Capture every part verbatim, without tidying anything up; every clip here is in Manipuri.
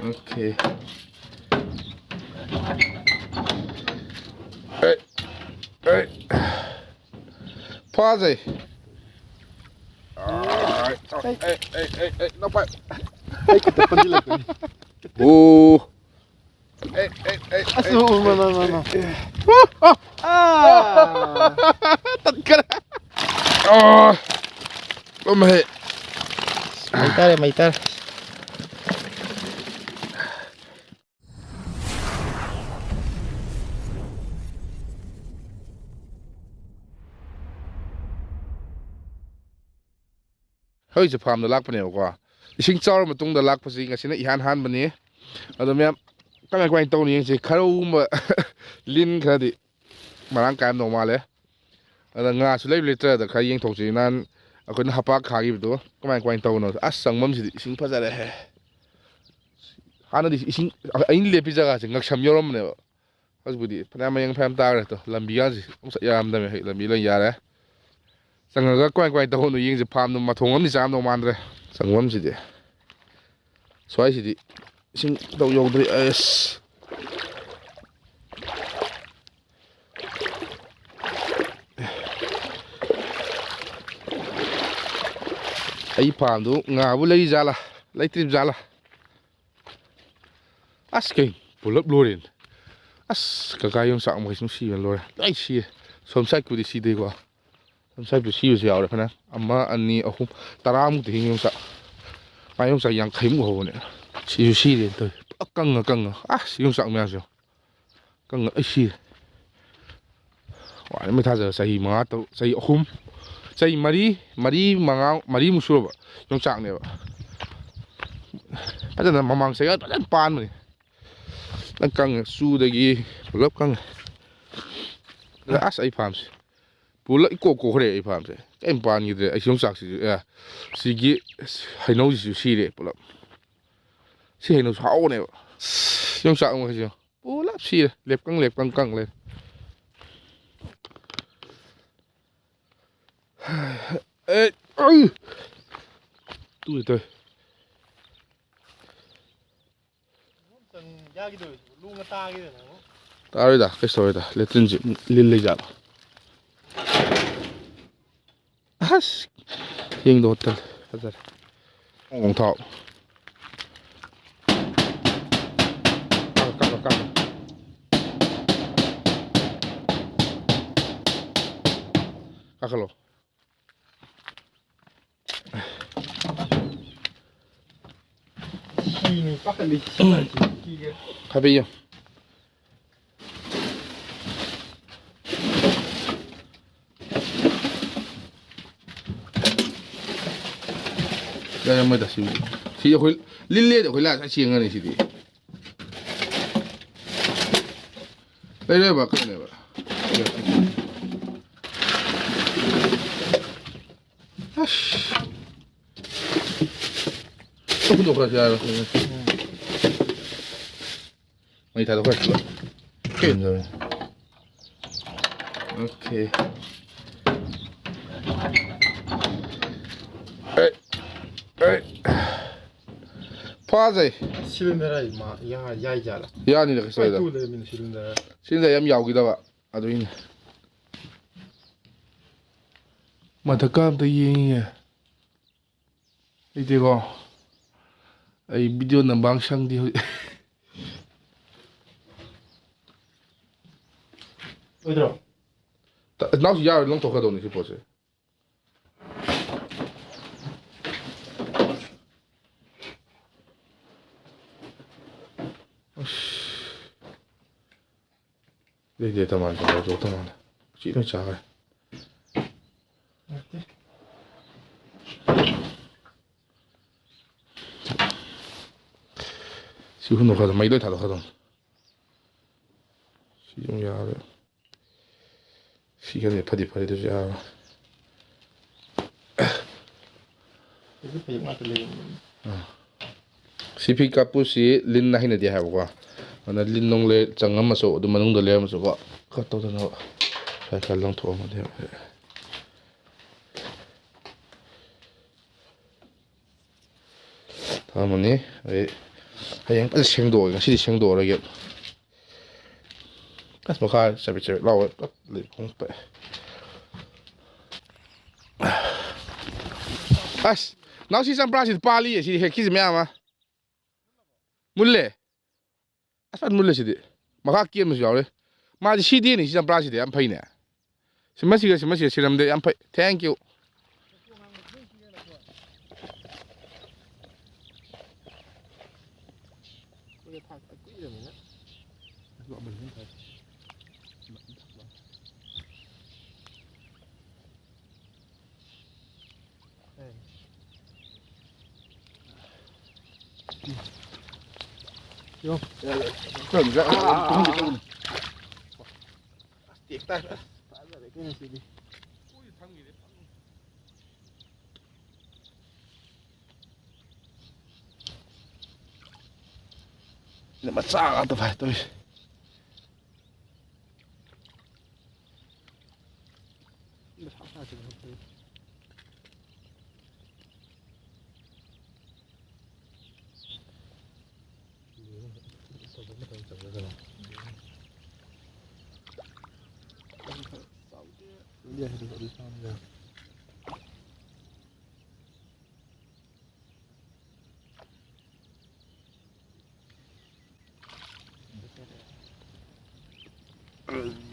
Okay. ꯑꯦ, ꯑꯦ꯫ ꯐꯥꯖꯩ꯫ ꯑꯦ, ꯑꯦ, ꯑꯦ, ꯑꯦ, ꯅꯄꯥꯏ꯫ ꯑꯩ ꯈꯨꯠꯇ ꯄꯟꯁꯤꯜꯂꯛꯀꯅꯤ꯫ ꯑꯣ꯫ ꯑꯦ, ꯑꯦ, ꯑꯦ, ꯑꯁ, ꯑꯦ, ꯑꯣ, ꯑꯣ, ꯑꯦ, ꯃꯥ, ꯃꯥ, ꯃꯥ, ꯃꯥ꯫ ꯑꯦ, ꯑꯦ꯫ ꯑꯥ! ꯇꯠꯈꯔꯦ꯫ ꯑꯥ! ꯂꯨꯝꯃꯦ꯫ ꯃꯩ ꯇꯥꯔꯦ, ꯃꯩ ꯇꯥꯔꯦ꯫ ꯍꯧꯖꯤꯛꯁꯦ ꯐꯥꯔꯝꯗ ꯂꯥꯛꯄꯅꯦꯕꯀꯣ꯫ ꯏꯁꯤꯡ ꯆꯥꯎꯔ ꯃꯇꯨꯡꯗ ꯂꯥꯛꯄꯁꯤ ꯉꯁꯤꯅ ꯏꯍꯥꯟ ꯍꯥꯟꯕꯅꯤ꯫ ꯑꯗꯣ ꯃꯌꯥꯝ ꯀꯃꯥꯏ ꯀꯃꯥꯏꯅ ꯇꯧꯅꯤ ꯌꯦꯡꯁꯤ꯫ ꯈꯔꯧꯒꯨꯝꯕ ꯂꯤꯟ ꯈꯔꯗꯤ ꯃꯔꯥꯡ ꯀꯥꯏꯔꯝꯗꯧ ꯃꯥꯜꯂꯦ꯫ ꯑꯗ ꯉꯥꯁꯨ ꯂꯩꯕ ꯂꯩꯇ꯭ꯔꯗ ꯈꯔ ꯌꯦꯡꯊꯣꯛꯁꯤ꯫ ꯅꯍꯥꯟ ꯑꯩꯈꯣꯏꯅ ꯍꯄꯥꯛ ꯈꯥꯈꯤꯕꯗꯣ ꯀꯃꯥꯏ ꯀꯃꯥꯏꯅ ꯇꯧꯕꯅꯣ꯫ ꯑꯁ, ꯆꯪꯐꯝꯁꯤꯗꯤ ꯏꯁꯤꯡ ꯐꯖꯔꯦꯍꯦ꯫ ꯍꯥꯟꯅꯗꯤ ꯏꯁꯤꯡ, ꯑꯩꯅ ꯂꯦꯞꯄꯤ ꯖꯒꯥꯁꯦ ꯉꯛꯁꯝ ꯌꯧꯔꯝꯕꯅꯦꯕ꯫ ꯍꯧꯖꯤꯛꯄꯨꯗꯤ ꯐꯅꯌꯥꯝ ꯃꯌꯦꯡ ꯐꯅꯌꯥꯝ ꯇꯥꯈ꯭ꯔꯦ꯫ ꯇꯣ, ꯂꯝꯕꯤꯒꯁꯤ ꯑꯃꯨꯛ ꯆꯠ ꯌꯥꯔꯝꯗꯃꯦ꯫ ꯍꯧꯖꯤꯛ ꯂꯝꯕꯤ ꯂꯣꯏ ꯌꯥꯔꯦ꯫ ꯆꯪꯉꯒ ꯀꯃꯥꯏ ꯀꯃꯥꯏꯅ ꯇꯧꯕꯅꯣ ꯌꯦꯡꯁꯤ꯫ ꯐꯥꯔꯝꯗꯨ ꯃꯊꯣꯡ ꯑꯃꯗꯤ ꯆꯥꯔꯝꯗꯧ ꯃꯥꯟꯗ꯭ꯔꯦ꯫ ꯆꯪꯐꯝꯁꯤꯗꯤ꯫ ꯁ꯭ꯋꯥꯏꯁꯤꯗꯤ ꯏꯁꯤꯡ ꯇꯧ ꯌꯧꯗ꯭ꯔꯤ꯫ ꯑꯁ꯫ ꯑꯩ ꯐꯥꯝꯗꯨ ꯉꯥꯕꯨ ꯂꯩ ꯖꯥꯠꯂꯥ, ꯂꯩꯇ꯭ꯔꯤꯕ ꯖꯥꯠꯂꯥ? ꯑꯁ, ꯀꯩ ꯄꯨꯂꯞ ꯂꯣꯏꯔꯦꯅꯦ꯫ ꯑꯁ, ꯀꯀꯥ ꯌꯣꯡꯆꯥꯛ ꯃꯈꯩꯁꯨ ꯁꯤꯕꯅ ꯂꯣꯏꯔꯦ꯫ ꯂꯣꯏ ꯁꯤꯔꯦ꯫ ꯁꯣꯝ ꯁꯥꯏꯠꯄꯨꯗꯤ ꯁꯤꯗꯦꯀꯣ꯫ ꯁꯣꯝ ꯁꯥꯏꯠꯄꯨ ꯁꯤꯕꯁꯨ ꯌꯥꯎꯔꯦ ꯐꯅꯌꯥꯝ꯫ ꯑꯃ, ꯑꯅꯤ, ꯑꯍꯨꯝ, ꯇꯔꯥꯃꯨꯛꯇꯤ ꯍꯤꯡꯉꯤ ꯌꯣꯡꯆꯥꯛ꯫ ꯃꯥ ꯌꯣꯡꯆꯥꯛ ꯌꯥꯡꯈꯩꯃꯨꯛ ꯍꯧꯕꯅꯦ꯫ ꯁꯤꯁꯨ ꯁꯤꯔꯦꯅ ꯇꯧꯔꯤ꯫ ꯄꯨꯔꯥ ꯀꯪꯉ ꯀꯪꯉ꯫ ꯑꯁ, ꯌꯣꯡꯆꯥꯛ ꯃꯌꯥꯝꯁꯦ ꯌꯦꯡꯉꯣ꯫ ꯀꯪꯉ ꯑꯩ ꯁꯤꯔꯦ꯫ ꯋꯥꯔꯦ ꯃꯩ ꯊꯥꯖꯔ ꯆꯍꯤ ꯃꯉꯥ, ꯇꯔꯨꯛ, ꯆꯍꯤ ꯑꯍꯨꯝ, ꯆꯍꯤ ꯃꯔꯤ, ꯃꯔꯤ, ꯃꯉꯥ, ꯃꯔꯤꯃꯨꯛ ꯁꯨꯔꯕ ꯌꯣꯡꯆꯥꯛꯅꯦꯕ꯫ ꯐꯖꯅ ꯃꯃꯥꯡ ꯆꯍꯤ ꯐꯖꯅ ꯄꯥꯟꯕꯅꯤ꯫ ꯂꯣꯏ ꯀꯪꯉꯦ, ꯆꯨꯗꯒꯤ ꯄꯨꯂꯞ ꯀꯪꯉꯦ꯫ ꯑꯁ, ꯑꯩ ꯐꯥꯝꯁꯦ ꯄꯨꯂꯞ ꯏꯀꯣꯛ ꯀꯣꯛꯈ꯭ꯔꯦ꯫ ꯑꯩ ꯐꯥꯝꯁꯦ ꯀꯔꯤꯝ ꯄꯥꯟꯈꯤꯗ꯭ꯔꯦ꯫ ꯑꯩ ꯌꯣꯡꯆꯥꯛꯁꯤꯁꯨ, ꯑꯦ, ꯁꯤꯒꯤ ꯍꯩꯅꯧꯁꯤꯁꯨ ꯁꯤꯔꯦ ꯄꯨꯂꯞ꯫ ꯁꯤ ꯍꯩꯅꯧꯁꯨ ꯍꯥꯎꯕꯅꯦꯕ꯫ ꯌꯣꯡꯆꯥꯛ ꯃꯈꯩꯁꯦ ꯄꯨꯂꯞ ꯁꯤꯔꯦ꯫ ꯂꯦꯞꯀꯪ ꯂꯦꯞꯀꯪ ꯀꯪ ꯂꯩꯔꯦ꯫ ꯑꯦ, ꯑꯩ! ꯇꯨ ꯇꯧ꯫ ꯌꯥꯒꯤꯗꯧꯔꯤꯁꯤꯕꯨ ꯂꯨ ꯉꯥ ꯇꯥꯈꯤꯗꯅ ꯑꯃꯨꯛ꯫ ꯇꯥꯔꯣꯏꯗ, ꯀꯩꯁꯨ ꯇꯧꯔꯣꯏꯗ꯫ ꯂꯦꯇ꯭ꯔꯤꯟꯁꯤ ꯂꯤꯜ ꯂꯩꯖꯥꯠꯂꯣ? ꯑꯁ! ꯌꯦꯡꯗꯧ ꯇꯜꯂꯦ꯫ ꯐꯖꯔꯦ꯫ ꯍꯣꯡ ꯊꯥꯎ꯫ ꯀꯥꯈꯠ, ꯀꯥꯈꯠ, ꯀꯥꯈꯠ꯫ ꯀꯥꯈꯠꯂꯣ꯫ ꯁꯤꯅꯤ ꯄꯥꯈꯠꯂꯤ, ꯁꯤ ꯀꯤꯒꯦ꯫ ꯍꯥꯏꯐꯦꯠ ꯌꯦꯡ꯫ ꯂꯩꯔꯝꯃꯣꯏꯗ ꯁꯤꯕꯨꯗꯤ꯫ ꯁꯤ ꯑꯩꯈꯣꯏ ꯂꯤꯜꯂꯦꯗꯤ ꯑꯩꯈꯣꯏ ꯂꯥꯛꯑ ꯆꯦꯡꯉꯅꯤ ꯁꯤꯗꯤ꯫ ꯂꯩꯔꯣꯏꯕ ꯀꯩꯅꯣꯅꯦꯕ꯫ ꯑꯁ꯫ ꯍꯨꯟꯗꯣꯛꯈ꯭ꯔꯁꯨ ꯌꯥꯔꯣꯏ꯫ ꯃꯩ ꯊꯥꯗꯣꯛꯈ꯭ꯔꯁꯤ꯫ ꯑꯣꯀꯦ꯫ ꯑꯦ, ꯑꯦ꯫ ꯐꯥꯖꯩ꯫ ꯁꯤꯂꯤꯟꯗꯔ ꯍꯥꯏ ꯃꯥ ꯌꯥ-, ꯌꯥꯏ ꯖꯥꯠꯂ? ꯌꯥꯅꯤꯗ, ꯀꯩꯁꯨ ꯀꯥꯏꯗ꯫ ꯄꯥꯏꯇꯨ ꯂꯩꯔꯝꯃꯤꯅꯦ ꯁꯤꯂꯤꯟꯗꯔ꯫ ꯁꯤꯂꯤꯟꯗꯔ ꯌꯥꯝ ꯌꯥꯎꯈꯤꯗꯕ, ꯑꯗꯨꯏꯅꯦ꯫ ꯃꯊꯛꯀ ꯑꯝꯇ ꯌꯦꯡꯉꯤꯒꯦ꯫ ꯂꯩꯇꯦꯀꯣ꯫ ꯑꯩ ꯚꯤꯗꯤꯑꯣ ꯅꯝꯕ ꯁꯪꯗꯦ ꯍꯧꯖꯤꯛ꯫ ꯑꯣꯏꯗ꯭ꯔꯣ? ꯇ-, ꯅꯥꯎꯁꯤ ꯌꯥꯔꯣꯏ, ꯂꯪꯊꯣꯛꯈ꯭ꯔꯗꯧꯅꯤ ꯁꯤ ꯄꯣꯠꯁꯦ꯫ ꯑꯁ꯫ ꯂꯩꯇꯦ, ꯇꯃꯥꯟ ꯇꯃꯥꯟ ꯇꯧ ꯇꯃꯥꯟ꯫ ꯎꯆꯤ ꯂꯣꯏ ꯆꯥꯈ꯭ꯔꯦ꯫ ꯁꯤ ꯍꯨꯟꯗꯣꯛꯈ꯭ꯔꯗꯧ, ꯃꯩ ꯂꯣꯏ ꯊꯥꯗꯣꯛꯈ꯭ꯔꯗꯧꯅꯤ꯫ ꯁꯤ ꯑꯗꯨꯝ ꯌꯥꯔꯦ꯫ ꯁꯤ ꯈꯔꯗꯤ ꯐꯗꯤ ꯐꯔꯦ, ꯑꯗꯨꯁꯨ ꯌꯥꯔꯣꯏ꯫ ꯑꯗꯨ ꯐꯩꯖꯨꯞ ꯉꯥꯛꯇ ꯂꯩꯔꯝꯃꯦ꯫ ꯑꯥ꯫ ꯁꯤ ꯐꯤ ꯀꯥꯞꯄꯨꯁꯤ ꯂꯤꯟꯅ ꯍꯩꯅꯗꯦ ꯍꯥꯏꯕꯀꯣ꯫ ꯑꯗꯨꯅ ꯂꯤꯟ ꯅꯨꯡ ꯂꯩ ꯆꯪꯉꯝꯃꯁꯨ, ꯑꯗꯨ ꯃꯅꯨꯡꯗ ꯂꯩꯔꯝꯃꯁꯨꯀꯣ, ꯀꯠ ꯇꯧꯗꯅꯕ ꯈꯔ ꯈꯔ ꯂꯪꯊꯣꯛꯑꯝꯃꯗꯤ ꯐꯩ꯫ ꯊꯝꯃꯅꯤ꯫ ꯑꯩ ꯍꯌꯦꯡ ꯐꯖꯅ ꯁꯦꯡꯗꯣꯛꯑꯒꯦ, ꯉꯁꯤꯗꯤ ꯁꯦꯡꯗꯣꯛꯑꯔꯣꯏꯒꯦ꯫ ꯑꯁ, ꯃꯈꯥ ꯆꯕꯤꯠ ꯆꯕꯤꯠ ꯂꯥꯎꯋꯦ, ꯄꯨꯂꯞ ꯂꯩ ꯈꯣꯡ ꯄꯛꯑꯦ꯫ ꯑꯁ, ꯅꯥꯎꯁꯤ ꯆꯝꯄ꯭ꯔꯥꯁꯤꯗꯤ ꯄꯥꯜꯂꯤꯌꯦ, ꯁꯤꯗꯤ ꯍꯦꯛꯈꯤꯁꯤ ꯃꯌꯥꯝ ꯑꯃ꯫ ꯃꯨꯜꯂꯦ꯫ ꯑꯁ, ꯐꯖꯅ ꯃꯨꯜꯂꯦ ꯁꯤꯗꯤ꯫ ꯃꯈꯥ ꯀꯦꯟꯕꯁꯨ ꯌꯥꯎꯔꯦ꯫ ꯃꯥꯗꯤ ꯁꯤꯗꯦꯅꯦ, ꯁꯤ ꯆꯝꯄ꯭ꯔꯥꯁꯤꯗꯤ ꯌꯥꯝ ꯐꯩꯅꯦ꯫ ꯁꯤꯃꯁꯤꯒ ꯁꯤꯃꯁꯤꯒ ꯁꯤꯔꯝꯗꯦ, ꯌꯥꯝ ꯐꯩ꯫ Thank you꯫ ꯃꯆꯥ ꯉꯥꯛꯇ ꯐꯥꯏ ꯇꯧꯔꯤꯁꯦ꯫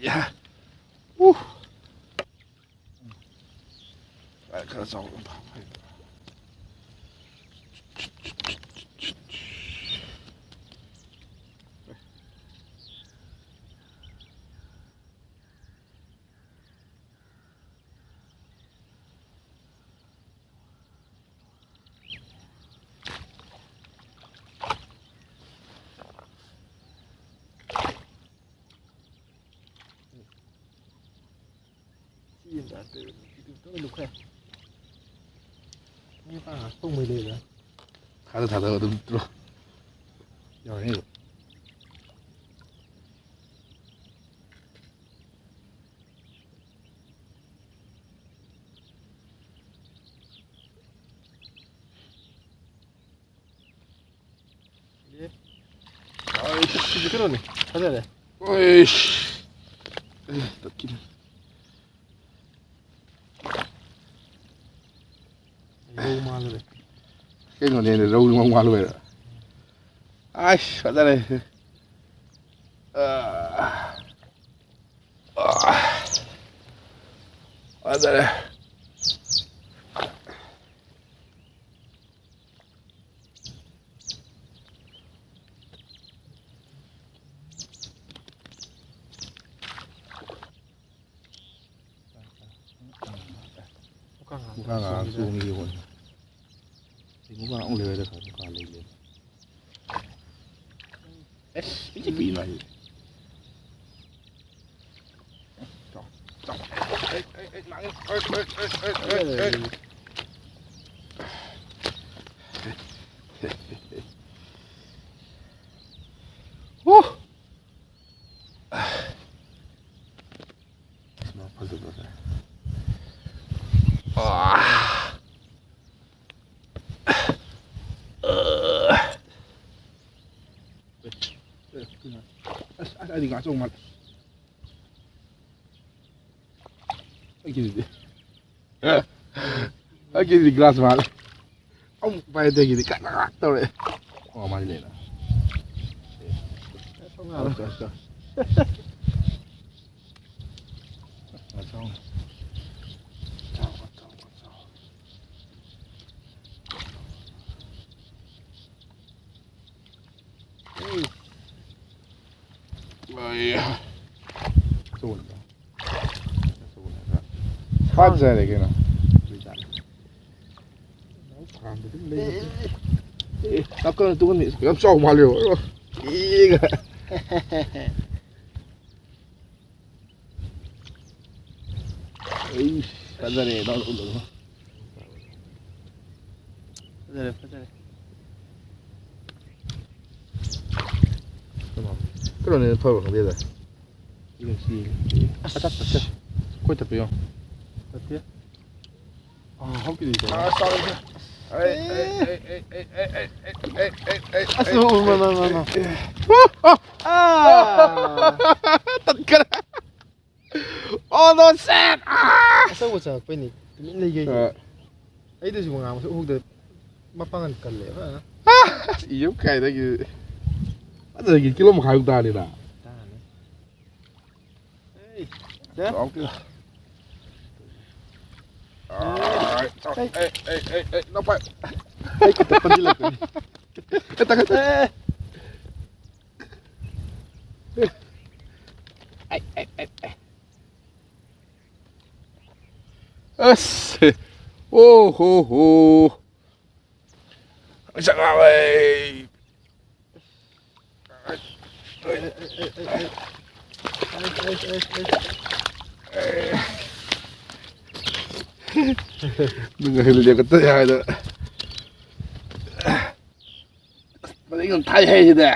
ꯌꯥ꯫ ꯎ꯫ ꯈꯔ ꯆꯥꯎꯕ ꯑꯃ ꯐꯥ-, ꯊꯥꯗ ꯊꯥꯗ ꯑꯗꯨꯝ ꯇꯨꯔꯣ꯫ ꯌꯥꯎꯔꯦ꯫ ꯑꯩꯁ, ꯁꯤꯗꯤ ꯀꯩꯅꯣꯅꯤ꯫ ꯐꯖꯔꯦ꯫ ꯑꯩꯁ꯫ ꯑꯦ, ꯇꯠꯈꯤꯅꯤ꯫ ꯔꯧ ꯃꯥꯜꯂꯨꯔꯦ꯫ ꯀꯩꯅꯣꯅꯦ, ꯔꯧ ꯃꯥꯜꯂꯨꯔꯦ꯫ ꯑꯩꯁ, ꯐꯖꯔꯦ꯫ ꯑꯥ꯫ ꯑꯥ꯫ ꯐꯖꯔꯦ꯫ ꯃꯨꯀꯥ ꯉꯥ ꯃꯨꯀꯥ ꯉꯥ ꯆꯣꯡꯉꯤꯗ꯫ ꯆꯣꯡꯉꯤ ꯌꯦꯡꯉꯣ꯫ ꯃꯨꯀꯥ ꯉꯥ ꯑꯃꯨꯛ ꯂꯩꯔꯣꯏꯗ ꯈꯪꯉꯦ, ꯃꯨꯀꯥ ꯂꯩ ꯂꯩ꯫ ꯑꯦꯁ, ꯄꯤꯛꯇꯤ ꯄꯤꯛꯏ ꯃꯥꯗꯤ꯫ ꯆꯥꯎ, ꯆꯥꯎ꯫ ꯑꯩ, ꯑꯩ, ꯑꯩ, ꯂꯥꯡꯉꯦ꯫ ꯑꯩ, ꯑꯩ, ꯑꯩ, ꯑꯩ, ꯑꯩ, ꯑꯩ꯫ ꯍꯨ! ꯑꯁ, ꯃꯥ ꯐꯖꯗꯧꯔꯦ꯫ ꯑꯥ! ꯑꯁ, ꯑꯁ, ꯑꯩꯗꯤ ꯉꯥ ꯑꯆꯧꯕ ꯃꯥꯜꯂꯦ꯫ ꯑꯩꯒꯤꯗꯨꯗꯤ꯫ ꯑꯩꯒꯤꯗꯤ ꯒ꯭ꯂꯥꯁ ꯃꯥꯜꯂꯦ꯫ ꯑꯃꯨꯛ ꯄꯥꯏꯗꯒꯤꯗꯤ ꯀꯛ ꯀꯛ ꯀꯛ ꯇꯧꯔꯛꯑꯦ꯫ ꯑꯣ, ꯃꯥꯗꯤ ꯂꯩꯔꯦ꯫ ꯑꯠꯆꯥ, ꯑꯠꯆꯥ꯫ ꯉꯥ ꯆꯥꯎ꯫ ꯆꯥꯎ, ꯆꯥꯎ, ꯆꯥꯎ꯫ ꯑꯩ꯫ ꯐꯖꯔꯦ ꯀꯩꯅꯣ꯫ ꯑꯦ, ꯅꯥꯀꯟ ꯇꯨꯡꯒꯟꯕꯤ ꯌꯥꯝ ꯆꯥꯎ ꯃꯥꯜꯂꯦꯕ꯫ ꯑꯦ꯫ ꯑꯩ ꯐꯖꯔꯦ, ꯅꯪ ꯎꯠꯂꯨ꯫ ꯐꯖꯔꯦ, ꯐꯖꯔꯦ꯫ ꯀꯩꯅꯣꯅꯦ ꯐꯕ ꯈꯪꯗꯦꯗ꯫ ꯑꯁ, ꯑꯁ, ꯑꯁ꯫ ꯑꯩꯈꯣꯏ ꯇꯠꯄ ꯌꯦꯡꯉꯣ꯫ ꯇꯠꯇꯦ꯫ ꯑꯥ, ꯍꯧꯖꯤꯛꯀꯤꯗꯤ ꯇꯠꯂꯦ꯫ ꯑꯥ, ꯆꯥꯎꯔꯦ꯫ ꯑꯩ, ꯑꯩ, ꯑꯩ, ꯑꯩ, ꯑꯩ, ꯑꯩ, ꯑꯩ, ꯑꯩ, ꯑꯩ, ꯑꯩ, ꯑꯁ, ꯑꯩ, ꯎ, ꯃ, ꯃ, ꯃ, ꯃ꯫ ꯑꯩ, ꯑꯩ꯫ ꯑꯥ! ꯇꯠꯈꯔꯦ꯫ Oh, no, shit! ꯑꯥ! ꯑꯆꯧꯕ ꯆꯪꯉꯛꯄꯩꯅꯤ꯫ ꯇꯨꯃꯤꯟ ꯂꯩꯒꯦ꯫ ꯑꯥ꯫ ꯑꯩꯗꯁꯨ ꯉꯥꯡꯕꯁꯨ ꯎꯍꯧꯗ ꯃꯄꯥꯡꯒꯜ ꯀꯜꯂꯦꯕ꯫ ꯑꯥ! ꯑꯁ, ꯏ ꯑꯃ ꯀꯥꯏꯗꯒꯤ꯫ ꯑꯗꯨꯗꯒꯤ ꯀꯤꯂꯣ ꯃꯈꯥꯏꯃꯨꯛ ꯇꯥꯔꯅꯤꯗ꯫ ꯇꯥꯔꯅꯤ꯫ ꯑꯦ, ꯆꯥꯎ ꯀꯤꯂꯣ꯫ ꯑꯥ, ꯑꯦ, ꯑꯦ, ꯑꯦ, ꯑꯦ, ꯅꯄꯥꯏ꯫ ꯑꯩ ꯈꯨꯠꯇ ꯄꯟꯁꯤꯜꯂꯛꯀꯅꯤ꯫ ꯑꯦ, ꯇꯪꯈꯥꯏ꯫ ꯑꯦ꯫ ꯑꯩ, ꯑꯩ, ꯑꯩ, ꯑꯩ꯫ ꯑꯁ꯫ ꯑꯣ ꯍꯣ ꯍꯣ꯫ ꯆꯥꯛ ꯂꯥꯝꯃꯦ꯫ ꯅꯪ ꯉꯁꯤꯗꯤ ꯂꯦꯞꯈꯠꯇ ꯌꯥꯔꯣꯏꯗ꯫ ꯃꯔꯦꯡ ꯌꯥꯝ ꯊꯥꯏ ꯍꯥꯏꯁꯤꯗ꯫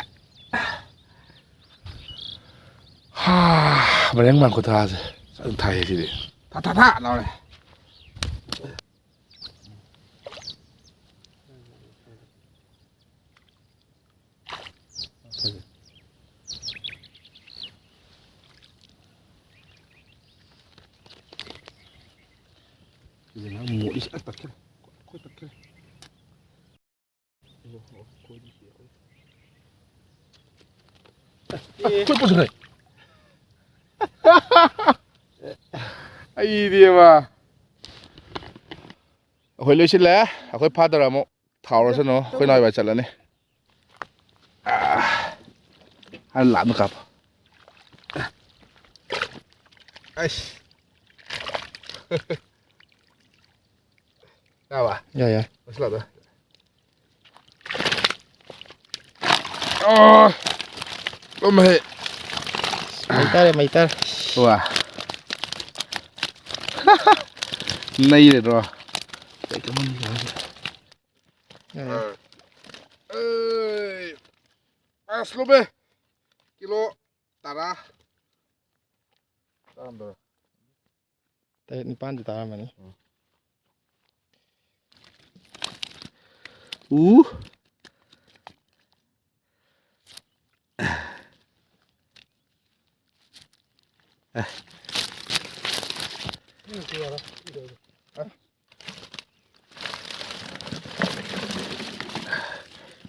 ꯍꯥ, ꯃꯔꯦꯡ ꯃꯥꯟ ꯈꯨꯊꯥꯁꯦ꯫ ꯐꯖꯅ ꯊꯥꯏ ꯍꯥꯏꯁꯤꯗꯤ꯫ ꯊꯥ, ꯊꯥ, ꯊꯥ ꯂꯥꯎꯔꯦ꯫ ꯁꯤꯁꯦ ꯉꯥꯏꯍꯥꯛ ꯃꯣꯠꯂꯤꯁꯦ꯫ ꯑꯁ, ꯇꯠꯈ꯭ꯔꯦ꯫ ꯈꯣꯏ ꯇꯠꯈ꯭ꯔꯦ꯫ ꯑꯦ꯫ ꯈꯨꯠ ꯄꯨꯁꯤꯜꯂꯦ꯫ ꯑꯩꯗꯤꯕ꯫ ꯑꯩꯈꯣꯏ ꯂꯣꯏꯁꯤꯜꯂꯦ꯫ ꯑꯩꯈꯣꯏ ꯐꯥꯗꯔ ꯑꯃꯨꯛ ꯊꯥꯎꯔꯁꯅꯨ꯫ ꯑꯩꯈꯣꯏ ꯅꯥꯎ ꯏꯕꯥꯏ ꯆꯠꯂꯅꯤ꯫ ꯑꯥ꯫ ꯍꯥꯟꯅ ꯂꯥꯞꯅ ꯀꯥꯞꯄꯣ꯫ ꯑꯩꯁ꯫ ꯌꯥꯔꯕ? ꯌꯥꯏ, ꯌꯥꯏ꯫ ꯂꯣꯏꯁꯤꯜꯂꯣ ꯑꯗꯣ꯫ ꯑꯣ! ꯂꯨꯝꯃꯦꯍꯦ꯫ ꯃꯩ ꯇꯥꯔꯦ, ꯃꯩ ꯇꯥꯔꯦ꯫ ꯋꯥ꯫ ꯅꯩꯔꯦꯗ꯭ꯔꯣ? ꯌꯥꯏ, ꯌꯥꯏ꯫ ꯑꯩ꯫ ꯑꯁ, ꯂꯨꯝꯃꯦ꯫ ꯀꯤꯂꯣ ꯇꯔꯥ꯫ ꯇꯔꯥꯍꯨꯝꯗꯣꯏ꯫ ꯇꯔꯦꯠ ꯅꯤꯄꯥꯟꯗꯤ ꯇꯥꯔꯝꯃꯅꯤ꯫ ꯎꯝ꯫ ꯎ꯫ ꯑꯦ꯫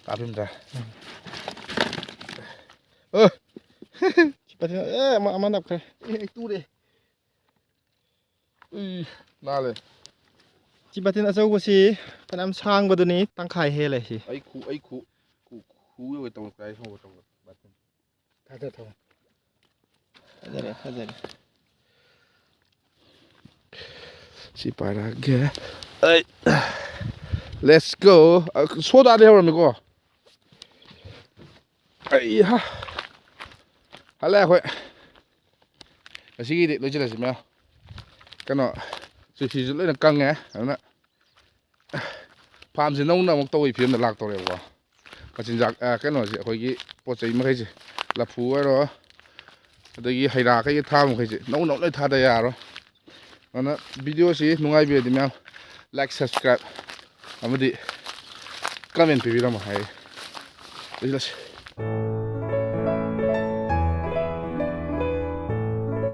ꯀꯥꯞꯄꯤꯝꯗ꯫ ꯑ꯫ ꯁꯤ ꯄꯥꯏꯊꯣꯛ-, ꯑꯦ, ꯑꯃ, ꯑꯃ ꯅꯞꯈ꯭ꯔꯦ꯫ ꯑꯦ, ꯑꯩ ꯇꯨꯔꯦ꯫ ꯎꯏ, ꯅꯥꯜꯂꯦ꯫ ꯁꯤ ꯕꯥꯇꯤꯟ ꯑꯆꯧꯕꯁꯤ ꯐꯅꯌꯥꯝ ꯁꯥꯡꯕꯗꯨꯅꯤ, ꯇꯪꯈꯥꯏ ꯍꯦꯜꯂꯦ ꯁꯤ꯫ ꯑꯩ ꯈꯨ, ꯑꯩ ꯈꯨ, ꯈꯨ, ꯈꯨ ꯌꯧꯒꯦ ꯇꯧꯕ, ꯀꯥꯏ ꯍꯧꯒꯦ ꯇꯧꯕ ꯕꯥꯇꯤꯟ꯫ ꯊꯥꯗ ꯊꯝꯃꯣ꯫ ꯐꯖꯔꯦ, ꯐꯖꯔꯦ꯫ ꯁꯤ ꯄꯥꯏꯔꯛꯑꯒꯦ꯫ ꯑꯩ, let's go꯫ ꯑ, ꯁꯣꯗꯥꯗꯤ ꯍꯧꯔꯝꯃꯤꯀꯣ꯫ ꯑꯩ ꯍꯥ꯫ ꯍꯜꯂꯦ ꯑꯩꯈꯣꯏ꯫ ꯉꯁꯤꯒꯤꯗꯤ ꯂꯣꯏꯁꯤꯜꯂꯁꯤ ꯃꯌꯥꯝ꯫ ꯀꯩꯅꯣ, ꯆꯨꯊꯤꯁꯨ ꯂꯣꯏꯅ ꯀꯪꯉꯦ꯫ ꯑꯗꯨꯅ farmꯁꯦ ꯅꯧꯅ ꯑꯃꯨꯛ ꯇꯧꯕꯒꯤ ꯐꯤꯕꯝꯗ ꯂꯥꯛꯇꯧꯔꯦꯕꯀꯣ꯫ ꯃꯆꯤꯟꯖꯥꯛ, ꯑ, ꯀꯩꯅꯣꯁꯦ, ꯑꯩꯈꯣꯏꯒꯤ ꯄꯣꯠ ꯆꯩ ꯃꯈꯩꯁꯦ, ꯂꯐꯨ ꯑꯣꯏꯔꯣ, ꯑꯗꯒꯤ ꯍꯩ ꯔꯥ ꯀꯩꯀꯩ ꯊꯥꯕ ꯃꯈꯩꯁꯦ ꯅꯧ ꯅꯧ ꯂꯣꯏ ꯊꯥꯗ ꯌꯥꯔꯣꯏ꯫ ꯑꯗꯨꯅ videoꯁꯤ ꯅꯨꯡꯉꯥꯏꯕꯤꯔꯗꯤ ꯃꯌꯥꯝ like, subscribe ꯑꯃꯗꯤ comment ꯄꯤꯕꯤꯔꯝꯃꯣ ꯍꯥꯏ꯫ ꯂꯣꯏꯁꯤꯜꯂꯁꯤ꯫